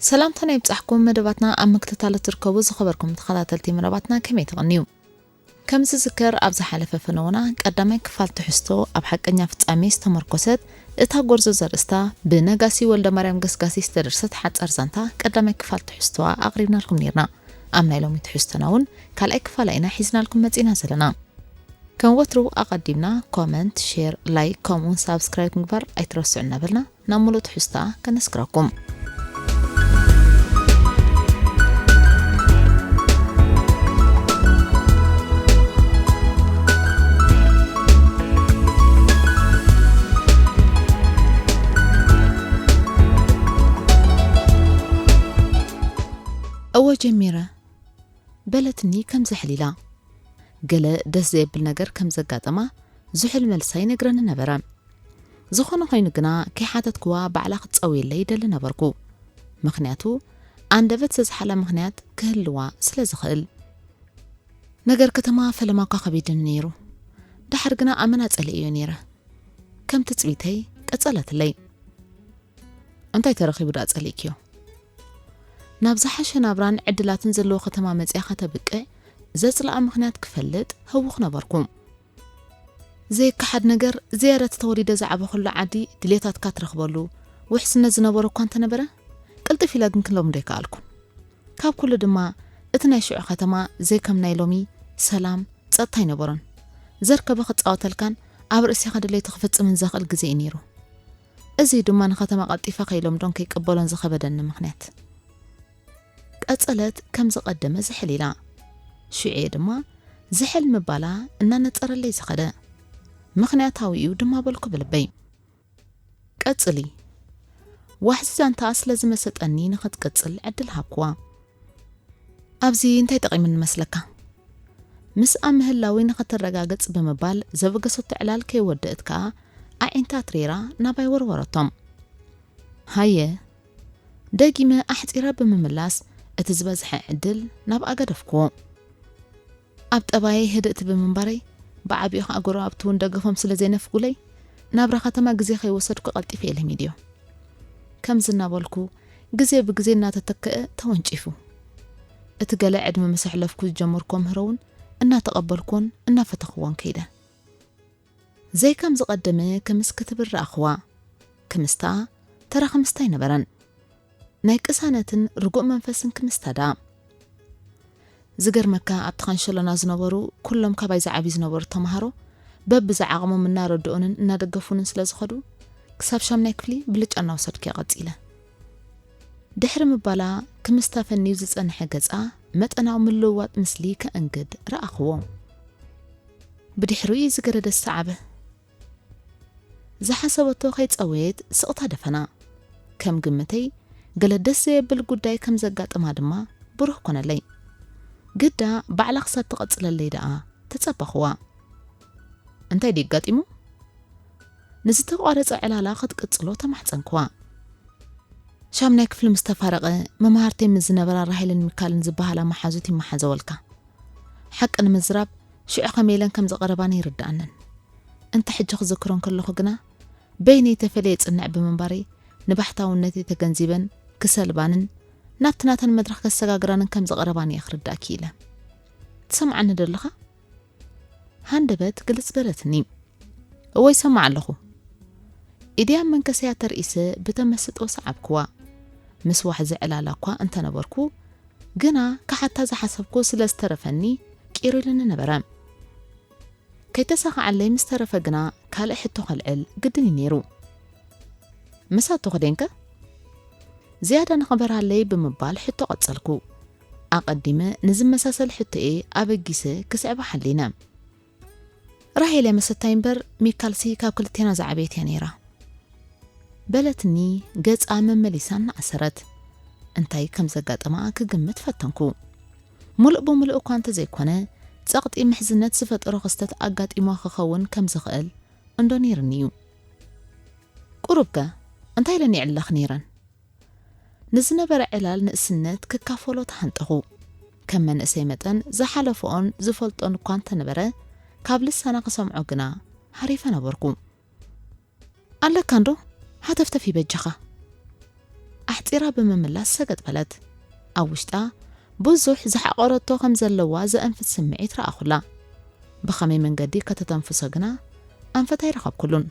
ሰላምታና ይብጻሕኩም መደባትና ኣብ ምክትታል እትርከቡ ዝኸበርኩም ተኸታተልቲ መደባትና ከመይ ትቕንዩ? ከም ዝዝከር ኣብ ዝሓለፈ ፈነወና ቀዳማይ ክፋል ትሕዝቶ ኣብ ሓቀኛ ፍጻሜ ዝተመርኮሰት እታ ጎርዞ ዘርእስታ ብነጋሲ ወልደ ማርያም ገስጋሲ ዝተደርሰት ሓጻር ዛንታ ቀዳማይ ክፋል ትሕዝቶዋ ኣቕሪብናልኩም ኔርና። ኣብ ናይ ሎሚ ትሕዝቶና እውን ካልኣይ ክፋላ ኢና ሒዝናልኩም መጺና ዘለና። ከም ወትሩ ኣቐዲምና ኮመንት፣ ሼር፣ ላይክ ከምኡውን ሳብስክራይብ ምግባር ኣይትረስዑ እናበልና ናብ ሙሉእ ትሕዝታ ከነስክረኩም። እወ ጀሚረ በለትኒ ከም ዘሕሊላ። ገለ ደስ ዘየብል ነገር ከም ዘጋጠማ ዝሑል መልሳ ይነግረኒ ነበረ። ዝኾነ ኮይኑ ግና ከይሓተትክዋ ባዕላ ክትጸውየለይ ይደሊ ነበርኩ። ምኽንያቱ ኣንደበት ዘዝሓላ ምኽንያት ክህልዋ ስለ ዝኽእል። ነገር ከተማ ፈለማ እኳ ከቢድኒ ነይሩ። ደሓር ግና ኣመና ጸሊኤዮ ነይረ። ከም ትጽቢተይ ቀጸለትለይ። እንታይ ተረኺቡ ደኣ ጸሊእክዮ? ናብ ዝሓሸ ናብራን ዕድላትን ዘለዎ ከተማ መጺኣ ከተብቅዕ ዘጽልኣ ምኽንያት ክፈልጥ ህውኽ ነበርኩ። ዘይከሓድ ነገር ዝያዳ እቲ ተወሊደ ዝዓበኹሉ ዓዲ ድሌታትካ ትረኽበሉ ውሕስነት ዝነበሮ እኳ እንተነበረ ቅልጥፍ ኢለ ግን ክለምዶ ኣይከኣልኩን። ካብ ኩሉ ድማ እቲ ናይ ሽዑ ከተማ ዘይከም ናይ ሎሚ ሰላም ጸጥታ ኣይነበሮን። ዘርከበ ክጻወተልካን ኣብ ርእሲኻ ድሌቱ ክፍጽምን ዘኽእል ግዜ እዩ ነይሩ። እዚ ድማ ንኸተማ ቀልጢፈ ከይለምዶን ከይቅበሎን ዝኸበደኒ ምኽንያት። ቀጸለት ከም ዝቐደመ ዝሕል ኢላ። ሽዑ ድማ ዝሕል ምባላ እናነጸረለይ ዝኸደ። ምኽንያታዊ እዩ ድማ በልኩ ብልበይ። ቀጽሊ። ዋሕዚ ዛንታ ስለ ዝመሰጠኒ ንኽትቅጽል ዕድል ሃብኩዋ። ኣብዚ እንታይ ጠቒሙኒ መስለካ? ምስኣ ምህላዊ ንኽትረጋገጽ ብምባል ዘበገሰቶ ዕላል ከይወደእት ከኣ ኣዒንታ ትሪራ ናባይ ወርወረቶም። ሃየ፣ ደጊመ ኣሕጺረ ብምምላስ እቲ ዝበዝሐ ዕድል ናብኣ ገደፍኩዎ። ኣብ ጠባየይ ህድእቲ ብምንባረይ ብዓቢኡ ከኣ ጎረባብቲ እውን ደገፎም ስለ ዘይነፍጉለይ ናብራ ከተማ ግዜ ከይወሰድኩ ቀልጢፈ እየ ለሚድዮ። ከምዚ እናበልኩ ግዜ ብግዜ እናተተክአ ተወንጪፉ። እቲ ገለ ዕድመ ምስ ኣሕለፍኩ ዝጀመርኩዎ ምህሮ እውን እናተቐበልኩዎን እናፈተኽዎን ከይደ። ዘይከም ዝቐደመ ክምስ ክትብል ረኣኽዋ። ክምስታ ተራ ክምስታ ኣይነበረን። ናይ ቅሳነትን ርጉእ መንፈስን ክምስታ ደኣ። ዝገርመካ ኣብቲ ካንሸሎና ዝነበሩ ኩሎም ካባይ ዝዓብዩ ዝነበሩ ተምሃሮ በብዝዓቕሞም እናረድኡንን እናደገፉንን ስለ ዝኸዱ ክሳብ ሻምናይ ክፍሊ ብልጫ እናወሰድኩ እየ ቀጺለ። ድሕሪ ምባላ ክምስታ ፈንዩ ዝጸንሐ ገጻ መጠናዊ ምልውዋጥ ምስሊ ከእንግድ ረኣኽዎ። ብድሕሪኡ እዩ ዝገደደ ዝሰዓበ። ዝሓሰበቶ ከይጸወየት ስቕታ ደፈና። ከም ግምተይ ገለ ደስ ዘየብል ጉዳይ ከም ዘጋጠማ ድማ ብሩህ ኮነለይ። ግዳ ባዕላ ክሳብ ትቐጽለለይ ደኣ ተጸበኽዋ። እንታይ ድዩ ኣጋጢሙ? ንዝተቋረጸ ዕላላ ክትቅጽሎ ተማሕጸንክዋ። ሻምናይ ክፍሊ ምስ ተፋረቐ መምሃርተይ ምስ ዝነበራ ራሄልን ሚካልን ዝበሃላ መሓዙት ይመሓዘወልካ። ሓቂ ንምዝራብ ሽዑ ከመይ ኢለን ከም ዝቐረባኒ ኣይርድኣንን። እንተ ሕጂ ክዝክሮ እንከለኹ ግና በይነይ ተፈልየ ጽንዕ ብምንባረይ ንባሕታውነተይ ተገንዚበን ክሰልባንን ናብቲ ናተን መድረኽ ከሰጋግራንን ከም ዝቐረባኒ እየ ክርዳእ ክኢለ። ትሰምዓኒ ዶ ኣለኻ? ሃንደበት ግልጽ በለትኒ። እወ ይሰምዕ ኣለኹ። ኢደይ ኣብ መንከሰያ ተርኢሰ ብተመስጦ ሰዓብክዋ። ምስ ዋሕዚ ዕላላ እኳ እንተነበርኩ፣ ግና ክሓታ ዝሓሰብኩ ስለ ዝተረፈኒ ቂሩ ኢሉኒ ነበረ። ከይተሳኽዓለይ ምስ ተረፈ ግና ካልእ ሕቶ ከልዕል ግድን እዩ ነይሩ። ምሳቱ ክደንከ? ዝያዳ ንኽበርሃለይ ብምባል ሕቶ ቀጸልኩ። ኣቐዲመ ንዝመሳሰል ሕቶኤ ኣበጊሰ ክስዕባ ሓሊነ። ራሄል እያ መሰታይ እምበር ሚካልሲ ካብ ክልቴና ዝዓበየት እያ ነይራ። በለትኒ ገጻ መመሊሳ እናኣሰረት። እንታይ ከም ዘጋጠማ ክግምት ፈተንኩ። ሙሉእ ብሙሉእ እኳ እንተዘይኮነ፣ ጸቕጢ ምሕዝነት ዝፈጠሮ ክስተት ኣጋጢሞ ክኸውን ከም ዝኽእል እንዶ ነይርኒ እዩ። ቁሩብከ እንታይ ኢለን ይዕለኽ ነይረን? ንዝነበረ ዕላል ንእስነት ክካፈሎ ተሃንጠኹ። ከም መንእሰይ መጠን ዝሓለፈኦን ዝፈልጦን እኳ እንተነበረ፣ ካብ ልሳና ክሰምዖ ግና ሃሪፈ ነበርኩ። ኣለካ እንዶ? ሃተፍተፍ ይበጃኻ። ኣሕጺራ ብምምላስ ሰገጥ በለት። ኣብ ውሽጣ ብዙሕ ዝሓቖረቶ ከም ዘለዋ ዘእንፍት ስምዒት ረኣኹላ። ብኸመይ መንገዲ ከተተንፍሶ ግና ኣንፈት ኣይረኸብኩሉን።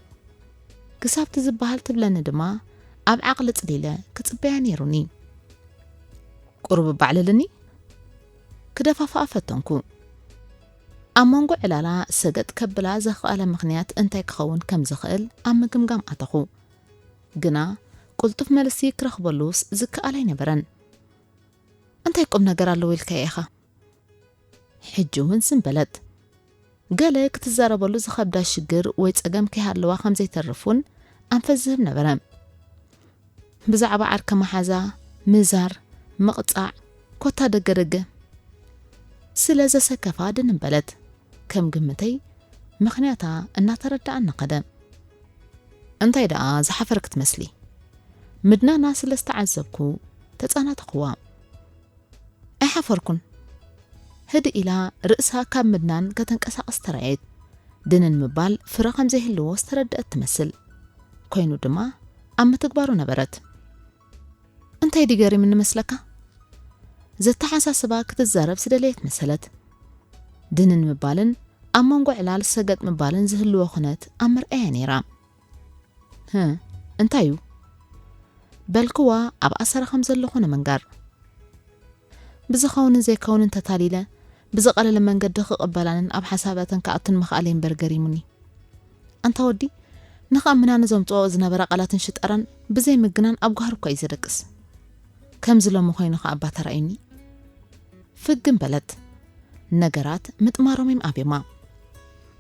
ክሳብቲ ዝበሃል ትብለኒ ድማ ኣብ ዓቕሊ ጽሊለ ክጽበያ ነይሩኒ። ቁሩብ ባዕልልኒ ክደፋፍኣ ፈተንኩ። ኣብ መንጎ ዕላላ ሰገጥ ከብላ ዘኽኣለ ምኽንያት እንታይ ክኸውን ከም ዝኽእል ኣብ ምግምጋም ኣተኹ። ግና ቅልጡፍ መልሲ ክረኽበሉስ ዝከኣል ኣይነበረን። እንታይ ቁም ነገር ኣለዎ ኢልካዮ ኢኻ? ሕጂ እውን ዝም በለት። ገለ ክትዛረበሉ ዝኸብዳ ሽግር ወይ ጸገም ከይሃለዋ ከም ዘይተርፍ እውን ኣንፈት ዝህብ ነበረ። ብዛዕባ ዓርከ መሓዛ፣ ምዛር፣ ምቕጻዕ፣ ኮታ ደገደገ ስለ ዘሰከፋ ድንን በለት። ከም ግምተይ ምኽንያታ እናተረድኣኒ ኸደ። እንታይ ደኣ ዝሓፈርክ ትመስሊ? ምድናና ስለ ዝተዓዘብኩ ተጸናተኹዋ። ኣይሓፈርኩን። ህድእ ኢላ ርእሳ ካብ ምድናን ከተንቀሳቕስ ተራእየት። ድንን ምባል ፍረ ከም ዘይህልዎ ዝተረድአት ትመስል። ኮይኑ ድማ ኣብ ምትግባሩ ነበረት። እንታይ ድዩ ገሪምኒ መስለካ? ዘተሓሳስባ ክትዛረብ ዝደለየት መሰለት። ድንን ምባልን ኣብ መንጎ ዕላል ሰገጥ ምባልን ዝህልዎ ኩነት ኣብ መርኣያ ነይራ። "ህ፣ እንታይ እዩ?" በልክዋ ኣብ ኣሰራ ከም ዘለኹ ንምንጋር። ብዝኸውንን ዘይከውንን ተታሊለ፣ ብዝቐለለ መንገዲ ክቕበላንን ኣብ ሓሳባተን ክኣቱን ምኽኣለይ እምበር ገሪሙኒ። ኣንታ ወዲ፣ ንኽኣምና ንዘምጽኦ ዝነበራ ቃላትን ሽጣራን ብዘይ ምግናን ኣብ ጓህሪ እኳ እዩ ዘደቅስ። ከምዚ ሎሚ ኮይኑ ኸኣ እባ ተራእዩኒ። ፍግም በለት። ነገራት ምጥማሮም እዮም ኣብዮማ።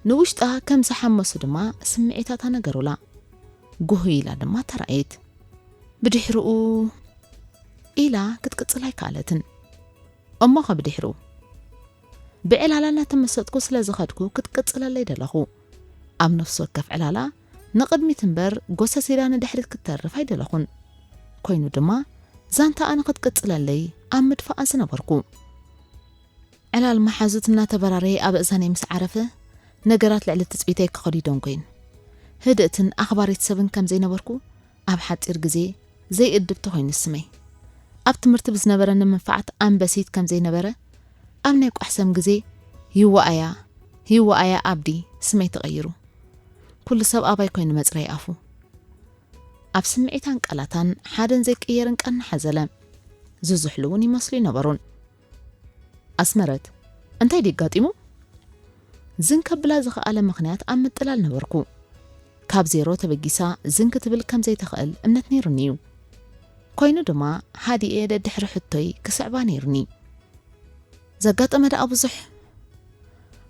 ንውሽጣ ከም ዝሓመሱ ድማ ስምዒታታ ነገሩላ። ጉህ ኢላ ድማ ተራእየት። ብድሕርኡ ኢላ ክትቅጽል ኣይከኣለትን። እሞ ኸ ብድሕርኡ? ብዕላላ እናተመሰጥኩ ስለ ዝኸድኩ ክትቅጽለለይ ደለኹ። ኣብ ነፍሲ ወከፍ ዕላላ ንቕድሚት እምበር ጎሰስ ኢላ ንድሕሪት ክትተርፍ ኣይደለኹን። ኮይኑ ድማ ዛንታኣ ንኽትቅጽለለይ ኣብ ምድፋኣ ዝነበርኩ። ዕላል መሓዙት እናተበራረየ ኣብ ኣእዛነይ ምስ ዓረፈ፣ ነገራት ልዕሊ ትጽቢተይ ክኸዱ ይደንጎይን። ህድእትን ኣኽባሪት ሰብን ከም ዘይነበርኩ ኣብ ሓጺር ግዜ ዘይእድብቲ ኮይኑ ስመይ። ኣብ ትምህርቲ ብዝነበረኒ መንፋዓት ኣንበሲት ከም ዘይነበረ፣ ኣብ ናይ ቋሕሰም ግዜ ይወኣያ፣ ይወኣያ ኣብዲ ስመይ ተቐይሩ። ኩሉ ሰብ ኣባይ ኮይኑ መጽረይ ኣፉ። ኣብ ስምዒታን ቃላታን ሓደን ዘይቅየርን ቃና ሓዘለ። ዝዝሕሉ እውን ይመስሉ ይነበሩን። ኣስመረት፣ እንታይ ድዩ ኣጋጢሙ? ዝን ከብላ ዝኸኣለ ምኽንያት ኣብ ምጥላል ነበርኩ። ካብ ዜሮ ተበጊሳ ዝን ክትብል ከም ዘይትኽእል እምነት ነይሩኒ እዩ። ኮይኑ ድማ ሃዲኤ ደድሕሪ ሕቶይ ክስዕባ ነይሩኒ። ዘጋጠመ ደኣ ብዙሕ።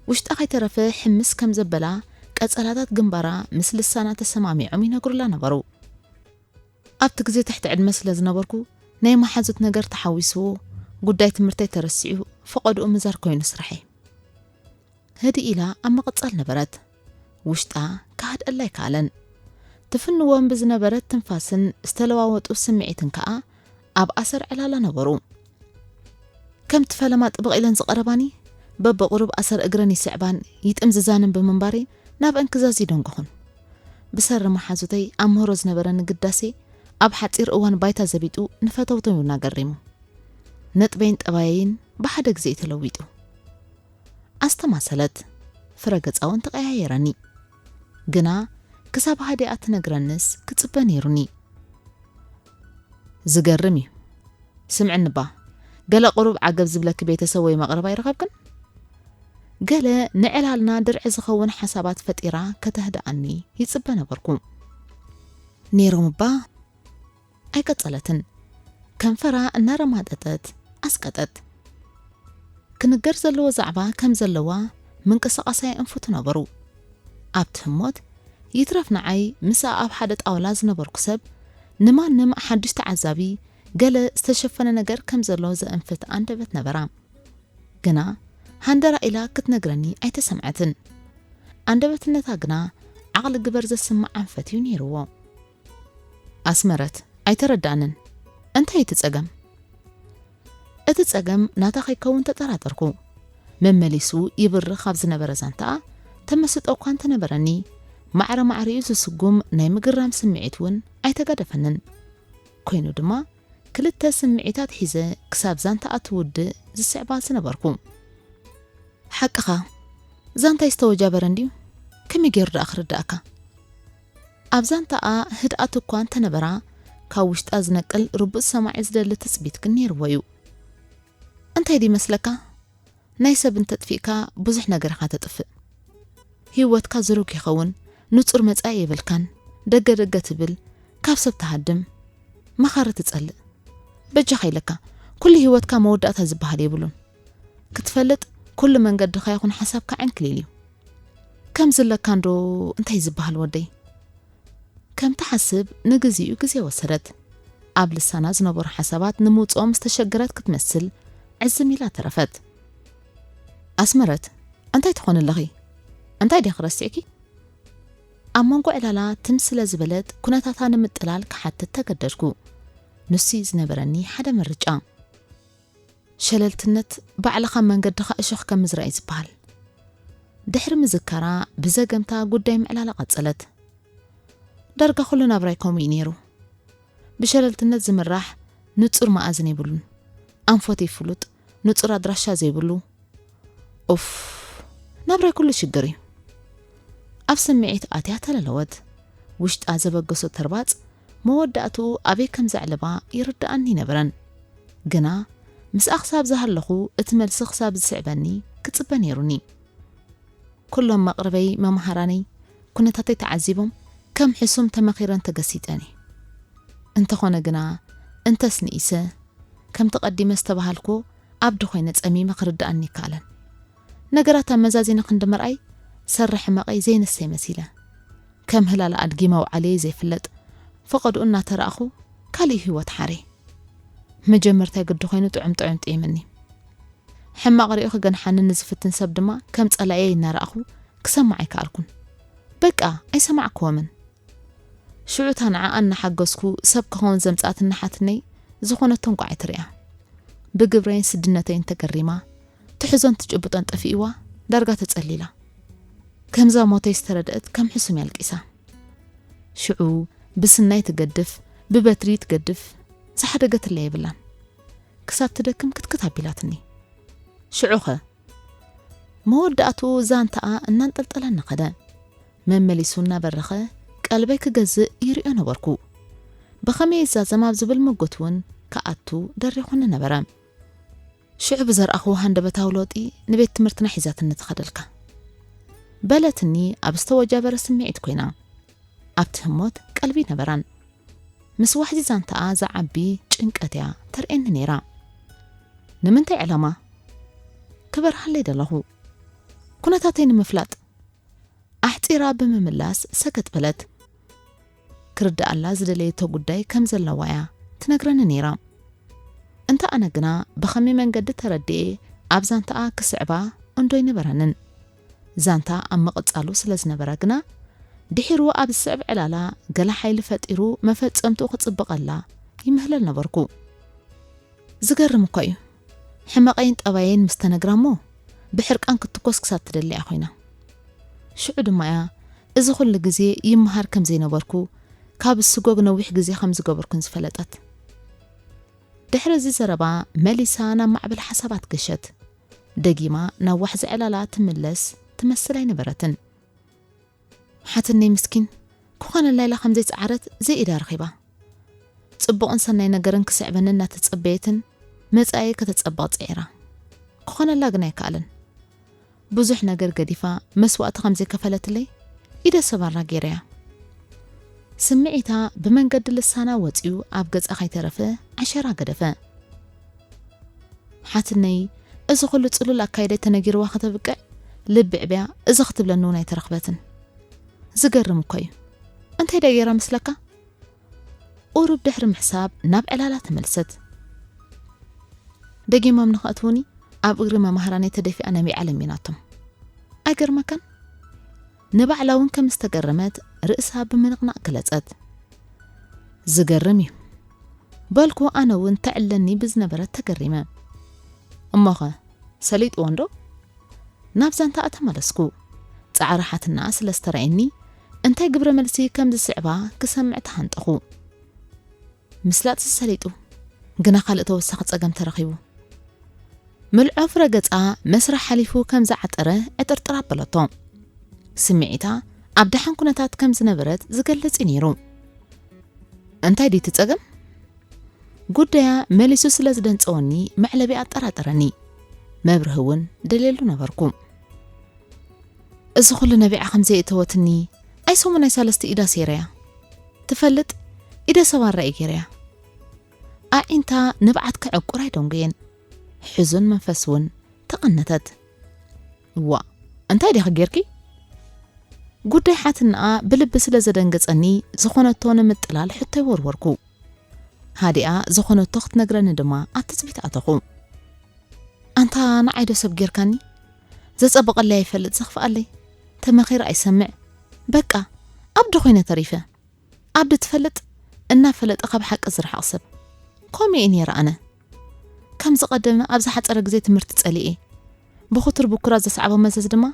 ውሽጣ ከይተረፈ ሕምስ ከም ዘበላ ቀጸላታት ግንባራ ምስ ልሳና ተሰማሚዖም ይነግሩላ ነበሩ። ኣብቲ ግዜ ትሕቲ ዕድመ ስለ ዝነበርኩ ናይ መሓዙት ነገር ተሓዊስዎ ጉዳይ ትምህርተይ ተረሲዑ ፈቐድኡ ምዛር ኮይኑ ስርሐይ። ህድእ ኢላ ኣብ ምቕጻል ነበረት። ውሽጣ ክሃድአላ ኣይከኣለን። ትፍንዎም ብዝነበረት ትንፋስን ዝተለዋወጡ ስምዒትን ከኣ ኣብ ኣሰር ዕላላ ነበሩ። ከምቲ ፈለማ ጥብቕ ኢለን ዝቐረባኒ፣ በብቑሩብ ኣሰር እግረን ይስዕባን ይጥምዝዛንን ብምንባረይ ናብአን ክዛዝ ይደንጎኹን። ብሰሪ መሓዙተይ ኣብ ምህሮ ዝነበረኒ ግዳሴ ኣብ ሓጺር እዋን ባይታ ዘቢጡ ንፈተውተውና ገሪሙ። ነጥበይን ጠባየይን ብሓደ ግዜ እዩ ተለዊጡ። ኣስተማሰለት፣ ፍረ ገጻ እውን ተቐያየረኒ። ግና ክሳብ ሃዲኣ ትነግረንስ ክጽበ ነይሩኒ። ዝገርም እዩ። ስምዕኒ እባ፣ ገለ ቁሩብ ዓገብ ዝብለኪ ቤተሰብ ወይ መቕረብ ኣይረኸብክን? ገለ ንዕላልና ድርዒ ዝኸውን ሓሳባት ፈጢራ ከተህድኣኒ ይጽበ ነበርኩ። ነይሮም እባ ኣይቀጸለትን። ከንፈራ እናረማጠጠት ኣስቀጠት። ክንገር ዘለዎ ዛዕባ ከም ዘለዋ ምንቅስቓሳ የእንፍቱ ነበሩ። ኣብቲ ህሞት ይትረፍ ንዓይ ምስኣ ኣብ ሓደ ጣውላ ዝነበርኩ ሰብ ንማንም ሓድሽ ተዓዛቢ ገለ ዝተሸፈነ ነገር ከም ዘሎ ዘእንፍት ኣንደበት ነበራ። ግና ሃንደራ ኢላ ክትነግረኒ ኣይተሰምዐትን። ኣንደበትነታ ግና ዓቕሊ ግበር ዘስምዕ ኣንፈት እዩ ነይርዎ። ኣስመረት፣ ኣይተረዳእንን። እንታይ እቲ ጸገም? እቲ ጸገም ናታ ከይከውን ተጠራጠርኩ። መመሊሱ ይብርኽ ኣብ ዝነበረ ዛንታኣ ተመስጦ እኳ እንተነበረኒ፣ ማዕረ ማዕሪኡ ዝስጉም ናይ ምግራም ስምዒት እውን ኣይተጋደፈንን። ኮይኑ ድማ ክልተ ስምዒታት ሒዘ ክሳብ ዛንታኣ ትውድእ ዝስዕባ ዝነበርኩ። ሓቅኻ፣ ዛንታይ ዝተወጃበረ እንድዩ? ከመይ ገይሩ ደኣ ክርዳእካ? ኣብ ዛንታኣ ህድኣት እኳ እንተነበራ፣ ካብ ውሽጣ ዝነቅል ርቡጽ ሰማዒ ዝደሊ ትጽቢት ግን ነይርዎ እዩ። እንታይ ድዩ መስለካ? ናይ ሰብ እንተጥፊእካ ብዙሕ ነገር ኢኻ ተጥፍእ። ህይወትካ ዝሩግ ይኸውን፣ ንጹር መጻኢ የብልካን። ደገ ደገ ትብል፣ ካብ ሰብ ትሃድም፣ መኻሪ ትጸልእ። በጃኻ ኢለካ፣ ኩሉ ህይወትካ መወዳእታ ዝበሃል የብሉን። ክትፈልጥ፣ ኩሉ መንገድኻ ይኹን ሓሳብካ ዕንክሊል እዩ። ከምዚ ኣለካ እንዶ እንታይ ዝበሃል ወደይ? ከም ትሓስብ ንግዚኡ ግዜ ወሰደት። ኣብ ልሳና ዝነበሩ ሓሳባት ንምውጽኦም ዝተሸገረት ክትመስል ዕዝም ኢላ ተረፈት። ኣስመረት፣ እንታይ ትኾኒ ኣለኺ? እንታይ ዲኺ ረሲዕኪ? ኣብ መንጎ ዕላላ ትም ስለ ዝበለት ኩነታታ ንምጥላል ክሓትት ተገደድኩ። ንሱ እዩ ዝነበረኒ ሓደ ምርጫ። ሸለልትነት ባዕልኻ መንገድኻ እሾኽ ከም ምዝራእ እዩ ዝበሃል። ድሕሪ ምዝካራ ብዘገምታ ጉዳይ ምዕላላ ቀጸለት። ዳርጋ ኩሉ ናብራይ ከምኡ እዩ ነይሩ። ብሸለልትነት ዝምራሕ ንጹር መኣዝን የብሉን። ኣንፈት ይፍሉጥ፣ ንጹር ኣድራሻ ዘይብሉ። ኡፍ፣ ናብራይ ኩሉ ሽግር እዩ። ኣብ ስምዒት ኣትያ ተለለወት። ውሽጣ ዘበገሶ ተርባጽ መወዳእትኡ ኣበይ ከም ዘዕልባ ይርድኣኒ ይነበረን። ግና ምስኣ ክሳብ ዝሃለኹ እቲ መልሲ ክሳብ ዝስዕበኒ ክጽበ ነይሩኒ። ኩሎም መቕርበይ መምሃራነይ ኩነታተይ ተዓዚቦም ከም ሕሱም ተመኺረን ተገሲጠን እየ። እንተኾነ ግና እንተስ ንኢሰ ከምቲ ቀዲመ ዝተባሃልኩ ኣብዲ ኮይነ ጸሚመ ክርድኣኒ ይከኣለን። ነገራት ኣመዛዚነ ክንዲ ምርኣይ ሰረ ሕመቐይ ዘይንሰይ መሲለ። ከም ህላለ ኣድጊ መውዓለይ ዘይፍለጥ ፈቐድኡ እናተራእኹ ካሊእ ህይወት ሓሬ። መጀመርታይ ግዲ ኮይኑ ጥዑም ጥዑም ጥዒምኒ። ሕማቕ ሪኡ ክገንሓኒ ንዝፍትን ሰብ ድማ ከም ጸላእየ እናረኣኹ ክሰማዕ ኣይከኣልኩን። በቃ ኣይሰማዕክዎምን። ሽዑ እታ ንዓኣ እናሓገዝኩ ሰብ ክኸውን ዘምጽኣትኒ ሓትነይ ዝኾነቶ እንቋዕ ኣይትርእያ። ብግብረይን ስድነተይን ተገሪማ ትሕዞን ትጭብጦን ጠፊእዋ ዳርጋ ተጸሊላ። ከምዛ ሞተይ ዝተረድአት ከም ሕሱም ያልቂሳ። ሽዑ ብስናይ ትገድፍ፣ ብበትሪ ትገድፍ፣ ዝሓደገትለይ የብላን። ክሳብ ትደክም ክትክት ኣቢላትኒ። ሽዑኸ መወዳእትኡ ዛንታኣ እናንጠልጠለኒ ኸደ። መመሊሱ እናበረኸ ቀልበይ ክገዝእ ይርእዮ ነበርኩ። ብኸመይ ይዛዘም ኣብ ዝብል ምጉት እውን ክኣቱ ደሪኹኒ ነበረ። ሽዑ ብዘርኣኽዎ ሃንደበታዊ ለውጢ ንቤት ትምህርትና ሒዛትኒ ትኸደልካ በለትኒ ኣብ ዝተወጃበረ ስምዒት ኮይና። ኣብቲ ህሞት ቀልቢ ነበራን። ምስ ዋሕዚ ዛንታኣ ዝዓቢ ጭንቀት እያ ተርእየኒ ነይራ። ንምንታይ ዕላማ? ክበርሃለይ ደለኹ። ኩነታተይ ንምፍላጥ። ኣሕጺራ ብምምላስ ሰከት በለት። ክርድኣላ ዝደለየቶ ጉዳይ ከም ዘለዋ እያ ትነግረኒ ነይራ። እንተ ኣነ ግና ብኸመይ መንገዲ ተረዲኤ ኣብ ዛንታኣ ክስዕባ እንዶ ኣይነበረንን። ዛንታ ኣብ ምቕጻሉ ስለ ዝነበረ ግና ድሒሩ ኣብ ዝስዕብ ዕላላ ገለ ሓይሊ ፈጢሩ መፈጸምትኡ ክጽብቐላ ይምህለል ነበርኩ። ዝገርም እኳ እዩ። ሕመቐይን ጠባየይን ምስ ተነግራ እሞ ብሕርቃን ክትኮስ ክሳብ ትደሊ እያ ኮይና። ሽዑ ድማ እያ እዚ ኩሉ ግዜ ይመሃር ከም ዘይነበርኩ ካብ ስጎግ ነዊሕ ግዜ ከም ዝገበርኩን ዝፈለጠት። ድሕሪ እዚ ዘረባ መሊሳ ናብ ማዕበል ሓሳባት ገሸት። ደጊማ ናብ ዋሕዚ ዕላላ ትምለስ ትመስል ኣይነበረትን። ሓትነይ ምስኪን ክኾነላ ኢላ ከም ዘይጸዓረት ዘይኢዳ ረኺባ። ጽቡቕን ሰናይ ነገርን ክስዕበኒ እናተጸበየትን መጻኢ ከተጸብቕ ጽዒራ። ክኾነላ ግን ኣይከኣለን። ብዙሕ ነገር ገዲፋ መስዋእቲ ከም ዘይከፈለትለይ ኢደ ሰባራ ገይረያ። ስምዒታ ብመንገዲ ልሳና ወጺኡ ኣብ ገጻ ከይተረፈ ዓሸራ ገደፈ። ሓትነይ፣ እዚ ኩሉ ጽሉል ኣካይደ ተነጊርዋ ከተብቅዕ ልቢ ዕብያ እዚ ክትብለኒ እውን ኣይተረኽበትን። ዝገርም እኮ እዩ። እንታይ ደኣ ገይራ መስለካ? ቁሩብ ድሕሪ ምሕሳብ ናብ ዕላላ ተመልሰት። ደጊሞም ንኸእትዉኒ ኣብ እግሪ መማህራነይ ተደፊኣ ነቢዓ ለሚናቶም። ኣይገርመካን? ንባዕላ እውን ከም ዝተገረመት ርእሳ ብምንቕናቕ ገለጸት። ዝገርም እዩ። በልኩ ኣነ እውን ተዕለኒ ብዝነበረት ተገሪመ። እሞኸ ሰሊጥዎ እንዶ? ናብ ዛንታኣ ተመለስኩ። ጻዕሪ ሓትናኣ ስለ ዝተረኣየኒ እንታይ ግብረ መልሲ ከም ዝስዕባ ክሰምዕ ተሃንጠኹ። ምስላጥ ሰሊጡ። ግና ካልእ ተወሳኺ ጸገም ተረኺቡ። ምልዖ ፍረ ገጻ መስርሕ ሓሊፉ ከም ዝዓጠረ ዕጥርጥር ኣበለቶ። ስምዒታ ኣብ ደሓን ኩነታት ከም ዝነበረት ዝገልጽ እዩ ነይሩ። እንታይ ድዩ እቲ ጸገም? ጉዳያ መሊሱ ስለ ዝደንጸወኒ መዕለቢ ኣጠራጠረኒ። መብርሂ እውን ደልየሉ ነበርኩ። እዚ ኩሉ ነቢዓ ከም ዘየእተወትኒ ኣይ ሰሙን ኣይ ሳለስቲ ኢዳ ሰይረያ። ትፈልጥ፣ ኢደ ሰባራ እየ ገይረያ። ኣዒንታ ንብዓት ከዕቁር ኣይደንጎየን። ሕዙን መንፈስ እውን ተቐነተት። እዋ፣ እንታይ ዲኺ ጌርኪ? ጉዳይ ሓትንኣ ብልቢ ስለ ዘደንገጸኒ ዝኾነቶ ንምጥላል ሕቶይ ወርወርኩ። ሃዲኣ ዝኾነቶ ክትነግረኒ ድማ ኣብ ትጽቢት ኣተኹ። ኣንታ ንዓይ ዶ ሰብ ጌርካኒ? ዘጸበቐለይ ኣይፈልጥ፣ ዘኽፍኣለይ ተመኺረ ኣይሰምዕ። በቃ ኣብዲ ኮይነ ተሪፈ። ኣብዲ ትፈልጥ እናፈለጠ ካብ ሓቂ ዝረሓቕ ሰብ። ከምኡ እየ ነይረ ኣነ። ከም ዝቐደመ ኣብ ዝሓጸረ ግዜ ትምህርቲ ጸሊኤ። ብኹቱር ብኩራት ዘስዓቦ መዘዝ ድማ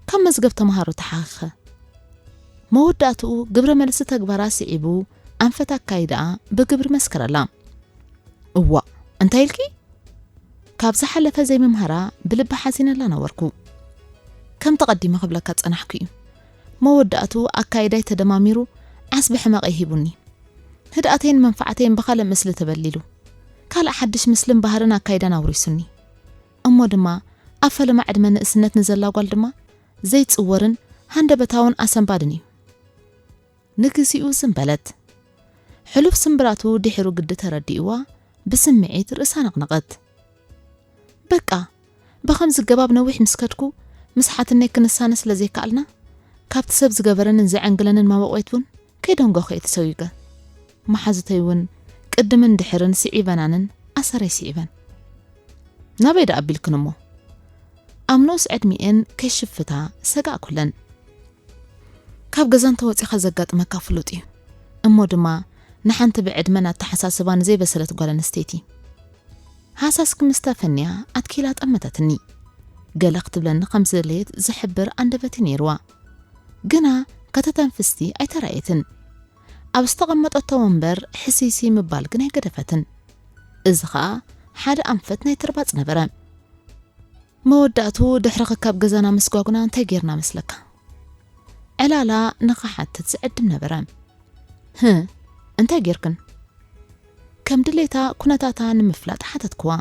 ካብ መዝገብ ተምሃሮ ተሓኺኸ። መወዳእትኡ ግብረ መልሲ ተግባራ ስዒቡ ኣንፈት ኣካይዳኣ ብግብሪ መስከረላ። እዋእ፣ እንታይ ኢልኪ? ካብ ዝሓለፈ ዘይምምሃራ ብልቢ ሓዚነላ ነበርኩ። ከም ተቐዲመ ክብለካ ጸናሕኩ እዩ። መወዳእትኡ ኣካይዳይ ተደማሚሩ ዓስቢ ሕመቐይ ሂቡኒ። ህድኣተይን መንፋዓተይን ብኻልእ ምስሊ ተበሊሉ። ካልእ ሓድሽ ምስልን ባህርን ኣካይዳን ኣውሪሱኒ። እሞ ድማ ኣብ ፈለማ ዕድመ ንእስነት ንዘላ ጓል ድማ ዘይጽወርን ሃንደበታውን ኣሰንባድን እዩ። ንግዚኡ ዝም በለት። ሕሉፍ ስምብራቱ ድሒሩ ግዲ ተረዲእዋ ብስምዒት ርእሳ ነቕነቐት። በቃ፣ ብኸምዚ ገባብ ነዊሕ ምስ ከድኩ፣ ምስ ሓትነይ ክንሳነ ስለ ዘይከኣልና፣ ካብቲ ሰብ ዝገበረንን ዘዐንግለንን መበቆይት እውን ከይደንጎኹ እየ ተሰጒገ። መሓዙተይ እውን ቅድምን ድሕርን ስዒበናንን ኣሰረይ ስዒበን። ናበይ ደኣ ኣቢልክን እሞ? ኣብ ንኡስ ዕድሚኤን ከይሽፍታ ሰጋእኩለን። ካብ ገዛ እንተወጺኻ ዘጋጥመካ ፍሉጥ እዩ። እሞ ድማ ንሓንቲ ብዕድመን ኣተሓሳስባን ዘይበሰለት ጓል ኣንስተይቲ። ሃሳስ ክምስታ ፈንያ ኣትኪላ ጠመተትኒ። ገለ ክትብለኒ ከም ዝደለየት ዝሕብር ኣንደበት እዩ ነይርዋ። ግና ከተተንፍስቲ ኣይተራእየትን። ኣብ ዝተቐመጠቶ ወንበር ሕስይሲ ምባል ግን ኣይገደፈትን። እዚ ኸኣ ሓደ ኣንፈት ናይ ትርባጽ ነበረ። መወዳእቱ ድሕሪ ክካብ ገዛና ምስጓጉና እንታይ ጌርና መስለካ? ዕላላ ንኽሓትት ዝዕድም ነበረ። ህ፣ እንታይ ጌርክን? ከም ድሌታ ኩነታታ ንምፍላጥ ሓተትክዋ።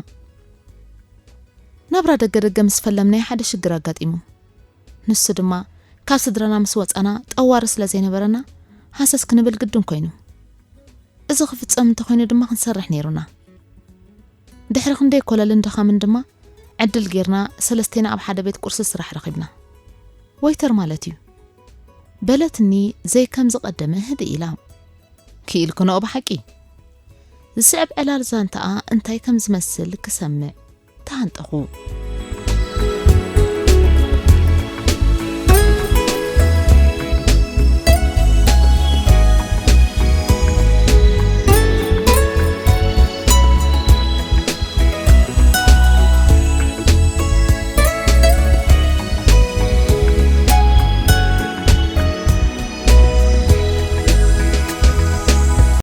ናብራ ደገ ደገ ምስ ፈለምናይ ሓደ ሽግር ኣጋጢሙ። ንሱ ድማ ካብ ስድራና ምስ ወጻና ጠዋሪ ስለ ዘይነበረና ሃሰስ ክንብል ግድን ኮይኑ። እዚ ክፍጸም እንተኾይኑ ድማ ክንሰርሕ ነይሩና። ድሕሪ ክንደይ ኮለልን ድኻምን ድማ ዕድል ጌርና ሰለስቴና ኣብ ሓደ ቤት ቁርሲ ስራሕ ረኺብና። ወይተር ማለት እዩ። በለትኒ ዘይከም ዝቐደመ ህድእ ኢላ። ክኢልክንኦ ብሓቂ። ዝስዕብ ዕላል ዛንታኣ እንታይ ከም ዝመስል ክሰምዕ ተሃንጠኹ።